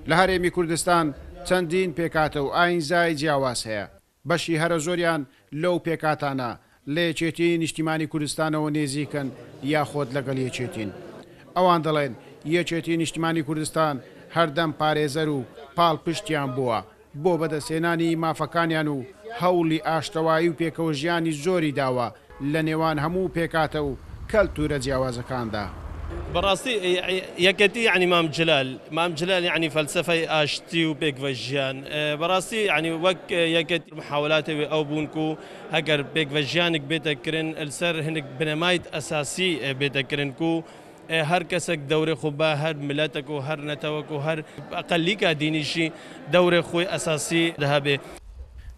لە هەرێمی کوردستان چەندین پێکهاتە و ئایینزای جیاواز هەیە، بەشی هەرە زۆریان لەو پێکهاتانە لە یەکێتیی نیشتیمانی کوردستانەوە نێزیکن یاخۆد لەگەڵ یەکێتین. ئەوان دەڵێن یەکێتیی نیشتیمانی کوردستان هەردەم پارێزەر و پاڵپشتیان بووە بۆ بەدەستهێنانی مافەکانیان و هەوڵی ئاشتەوایی و پێکەوەژیانی زۆری داوە لە نێوان هەموو پێکهاتە و کەلتوورە جیاوازەکاندا. بەڕاستی یەکێتی یەعنی مام جلال مام جلال یەعنی فەلسەفەی ئاشتی و پێکڤە ژیان بەڕاستی یەعنی وەک یەکێتی محاولاتی وێ ئەو بوون کو هەگەر پێکڤە ژیانک بێتە کرن لسەر هنک بنەمایت ئەساسی بێتە کرن کو هەر کەسەک دەورێ خو بە هەر ملەتەک و هەر نەتەوەک و هەر ئەقەلیکا دینیشی دەورێ خوی ئەساسی هەبێ.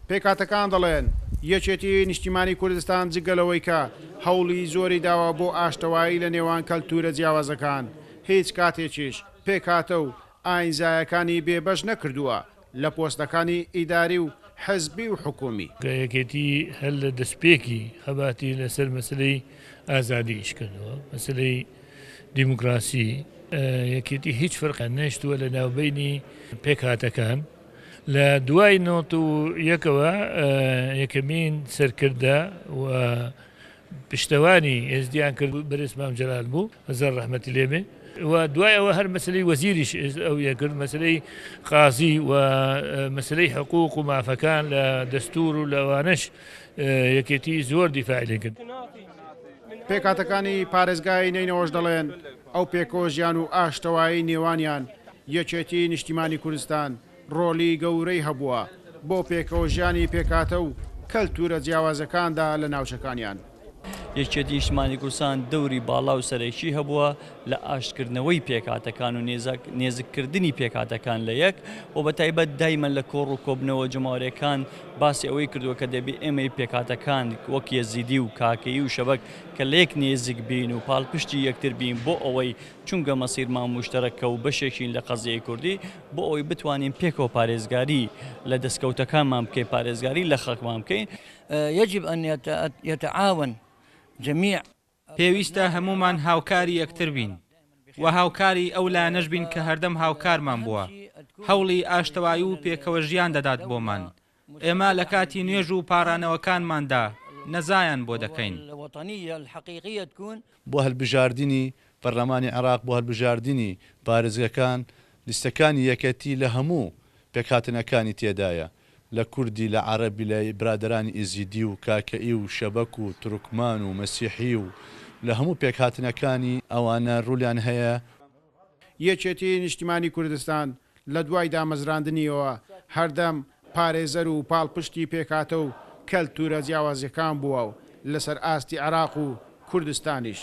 پێکهاتەکان دەڵێن، یەکێتیی نیشتیمانیی کوردستان جگە لەوەی کە هەوڵی زۆری داوە بۆ ئاشتەوایی لە نێوان کەلتوورە جیاوازەکان، هیچ کاتێکیش پێکهاتە و ئایینزایەکانی بێبەش نەکردووە لە پۆستەکانی ئیداری و حزبی و حکوومی. کە یەکێتی هەر لە دەستپێکی خەباتی لەسەر مەسەلەی ئازادی ئیش کردووە، مەسەلەی دیموکراسی، یەکێتی هیچ فەرقی نەهێشتووە لە ناوبەینی پێکهاتەکان. لە دوای 91ەوە یەکەمین سەرکردە و پشتەوانی ئێزدیان کرد بەرێز مام جەلال بوو هەزار ڕەحمەتی لێ بێ و دوای ئەوە هەر مەسلەی وەزیریش ئەو یەکرد مەسلەی قازی و مەسلەی حقوق و مافەکان لە دەستور و لەوانەش یەکێتی زۆر دیفاعی لێ کرد. پێکهاتەکانی پارێزگای نەینەوەش دەڵێن، ئەو پێکەوەژیان و ئاشتەوایی نێوانیان یەکێتی نیشتیمانی کوردستان ڕۆلی گەورەی هەبووە بۆ پێکەوەژیانی پێکهاتە و کەلتورە جیاوازەکاندا لە ناوچەکانیان. یەکێتی نیشتمانی کوردستان دەوری باڵا و سەرەکی هەبووە لە ئاشتکردنەوەی پێکهاتەکان و نێزککردنی پێکهاتەکان لە یەک و بە تایبەت دایمەن لە کۆڕ و کۆبنەوە جەماوەریەکان باسی ئەوەی کردووە کە دەبێ ئێمەی پێکهاتەکان وەک یەزیدی و کاکەیی و شەبەک کە لە یەک نێزیک بین و پاڵپشتی یەکتر بین بۆ ئەوەی چونگە مەسیرمان موشتەرەکە و بەشێکین لە قەزیەی کوردی بۆ ئەوەی بتوانین پێکەوە پارێزگاری لە دەستکەوتەکانمان بکەین پارێزگاری لە خەکمان بکەین. یجب ان یتعاون جمیع. پێویستە هەموومان هاوکاری یەکتر بین و هاوکاری ئەو لایەنەش بین کە هەردەم هاوکارمان بووە، هەوڵی ئاشتەوایی و پێکەوەژیان دەدات بۆمان، ئێمە لە کاتی نوێژ و پاڕانەوەکانماندا نەزایان بۆ دەکەین. بۆ هەلبژاردنی پەرلەمانی عێراق، بۆ هەلبژاردنی پارێزگەکان، لیستەکانی یەکەتی لە هەموو پێکهاتنەکانی تێدایە، لە کوردی، لە عەرەبی، لە برادەرانی ئیزیدی و کاکەئی و شەبەک و تورکمان و مەسیحی و لە هەموو پێکهاتنەکانی ئەوانە رولیان هەیە. یەکێتیی نیشتیمانی کوردستان لە دوای دامەزراندنیەوە هەردەم پارێزەر و پاڵپشتی پێکهاتە و کەلتورە جیاوازیەکان بووە و لەسەر ئاستی عێراق و کوردستانیش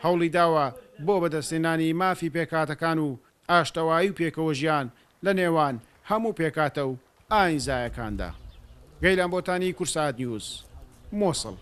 هەوڵی داوە بۆ بەدەستهێنانی مافی پێکهاتەکان و ئاشتەوایی و پێکەوەژیان لە نێوان هەموو پێکهاتە و ئاینزایەکاندا. گەیلان بۆتانی، کوردسات نیوز، مۆسڵ.